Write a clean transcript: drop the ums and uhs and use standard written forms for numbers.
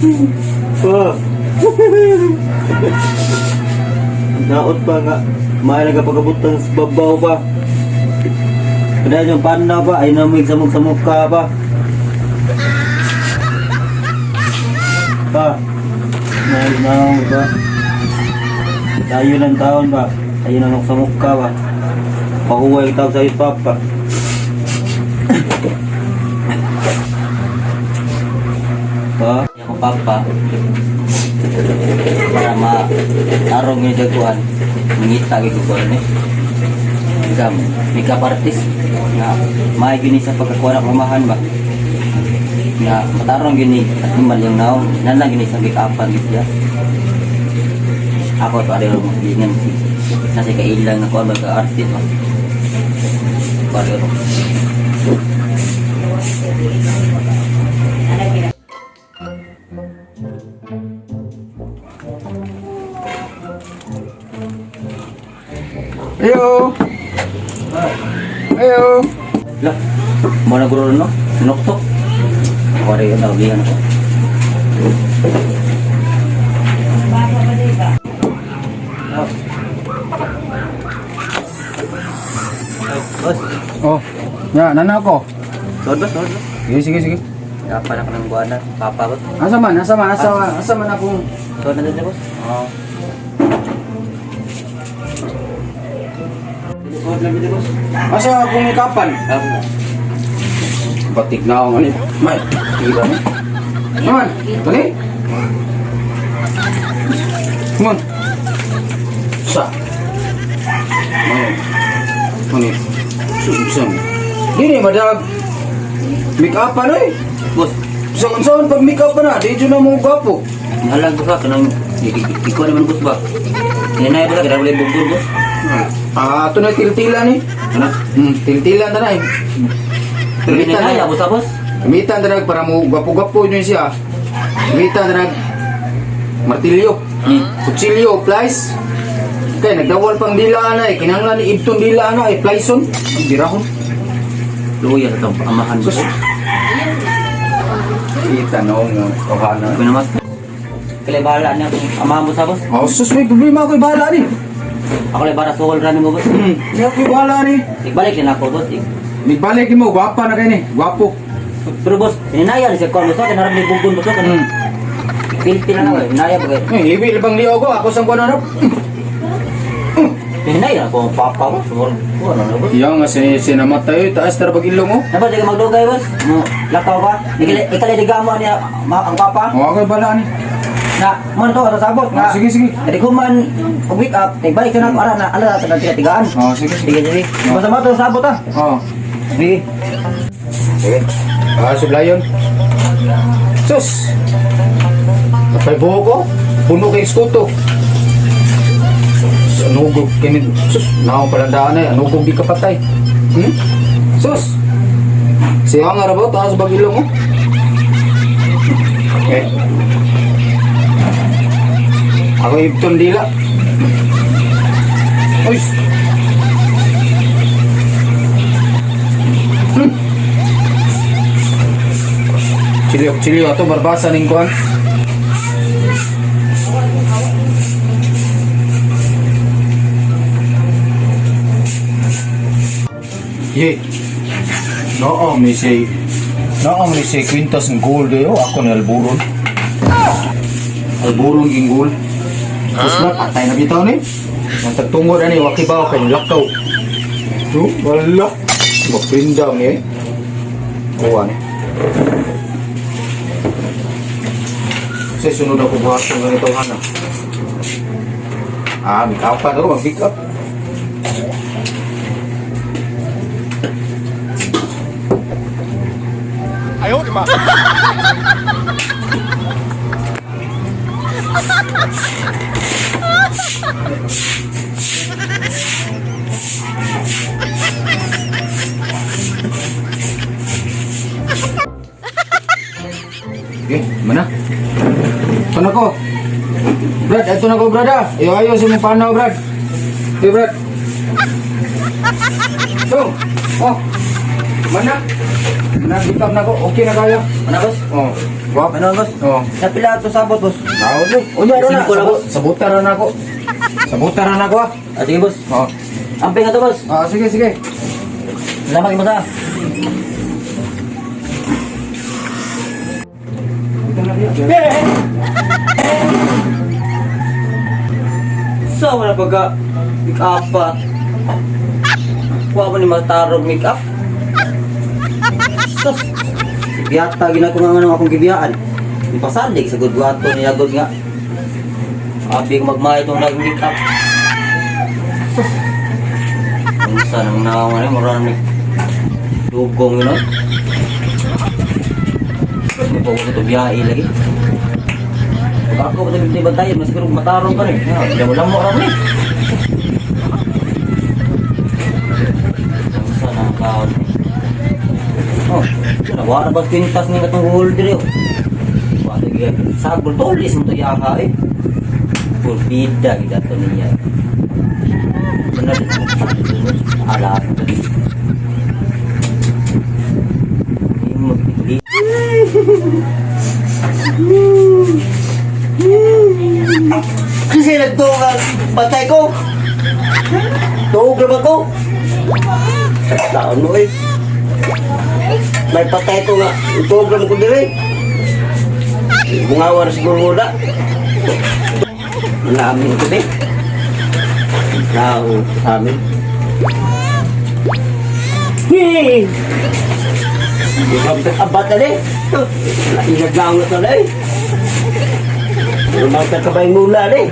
Pa. Naot pa nga. May nagapagabutang sa babaw pa. Kaya yung panda pa, ay namig samog-samog ka pa. Pa. May naong ba? Tayo ng taon ba? Tayo na samog ka ba? Pahuway tawag sa'yo, papa. Pa, ako papa. Para ma arong yung jaguan. Mangita gyud ko ni. Ikaw, makeup artist nga may gini sa pagkakuha ng kamahan ba? Nga matarong gini at imal yung naong nalang gini sa make-upan gid siya. Ako to ariyo mo giingan sa kailang nga kuan ba artist ba? Pareho. Ayo. Ayo. Lah, mo na guro no? Sinuktok. Pareho na giingan ko. Boss, Oh. Ya, nana ko. sold boss, sold boss. Sige, sige, sige. Dapat na ka ng buwan na, papa boss. Asa man, asa man, asa man, asa man akong. Sold na din boss. Oh. Sold na din boss. Asa akong ikapan? Tama. Batik na ako ngani. May, tira ni. Man, tani. Man. Sa. Man. Mani. Susan. Dili madag. Make up pa eh. Boss, Sa unsaon pag make up pa na, di jud na mo gwapo. mahalag boss ha, kanang ikaw naman boss ba? Hinanay ba ka, wala bugol boss? Ah, ato na tiltila ni. Ano? Tiltila na na eh. Hinanay, boss ha boss? Gamitan na para mo gwapo-gwapo yun siya. Gamitan na martilyo, kutsilyo, plies. Kay nagdawal pang dila na eh. Kinahanglan ni ibton dila na eh. Plison. Ang dirahon. Luya sa itong amahan Sus. boss. Kita no nga kohana. Ikaw naman. Kaya bahala niya kung amahan boss ha boss. Oh, sus, may problema ako'y bahala ni. Ako lang para suhol rani mo boss. Hindi ako'y bahala ni. Ibalik din ako boss. Nagbalik mo, gwapa na kayo ni. Gwapo. Pero boss, hinanaya ni siya kuwan boss ha, kanarap ni bugol boss ha, kanang Pilipin na lang eh, hinaya ba kayo? Eh, iwi libang liyo ko. Ako sang kuwan ano. Hinaya ako ang papa boss. Wala na boss. Iya nga, sinamatay. Taas tara pag ilong mo. Dapat di ka magdugay boss. Mo lakaw ka. Ikali digamo niya ang papa. Oh, ako'y bahala ni. Na man to sa sabot Oh, nga. sige, sige. Kadi kuman og wake up, nagbalik sa nako ara na ala sa tigaan. Oh, sige, sige. Sige sige. Basta mo to sabot ah. Oh. Sige. Sige. Ah, sublayon. Sus! Napay buho ko. Puno kay skuto. Sus, anugog kini. Sus, naong palandaan ay. Anugog di kapatay. Sus! Siya nga rabaw, taas bagilong mo. Okay. Ako ibton dila. Uy! Chilyo, chilyo ato barbasa ning kuan. Ye. Noong ni si Noong ni si Quintas ng gold eh. Oh, ako ni Alburon. Alburon ging gold. Tapos na, patay na bitaw ni. Nang tagtungo na ni, wakibaw kay lakaw. So, wala. Mapinda ni eh. Kuha ni. Kasi sunod ako buhat ng ganito hana. Ah, make up pa to, mag-pick up. Okay, mana? Ito na ko. Brad, ito na ko, Brad ah. Ayo, ayo, sa mong panaw, Brad. Ayo, Brad. Tong. Oh. Mana? Nagitap na ko, okay na kayo. Ano, boss? Oh, guwap. Ano, boss? Oh. Napila ito sabot, boss. Naos eh. Unya ro na. Simple na, boss. Sabutan ra na ako. Sabutan ra na ako ah. Ah, sige, boss. Oh. Amping na to, boss. Ah, sige, sige. Salamat, boss, ah. Sa wala pagka make up pa. Wa mo ni matarog make up. Sus. Si Biyata ginako nga nga akong gibiyaan. Ipasalig sa good wato niya good nga. Abi ko magmay itong nag make up. Sus. Unsa nang naong ano mura ni dugong yun. No? Sus, mapawa ko to biyahe lagi. Pag ako pa tayo bantayan, mas siguro matarong ka rin. Wala mo rin eh. Saan ang kaon? Oh, nawala ba kwintas ni katong holder yun? Wala gyud. Sagol tulis mo to yaka eh. Purbida gid ato niya. Bener. Ala. Hindi mo magpili. Kasi nagtuog ang patay ko. Tuog naman ko. Taon mo eh. May patay ko nga. Tuog naman ko dire. Bungawa na siguro na. Namin ko eh. Tao sa amin. Hey! Abat na eh. Inaglangot na eh. Lumagtag ka ba yung mula eh?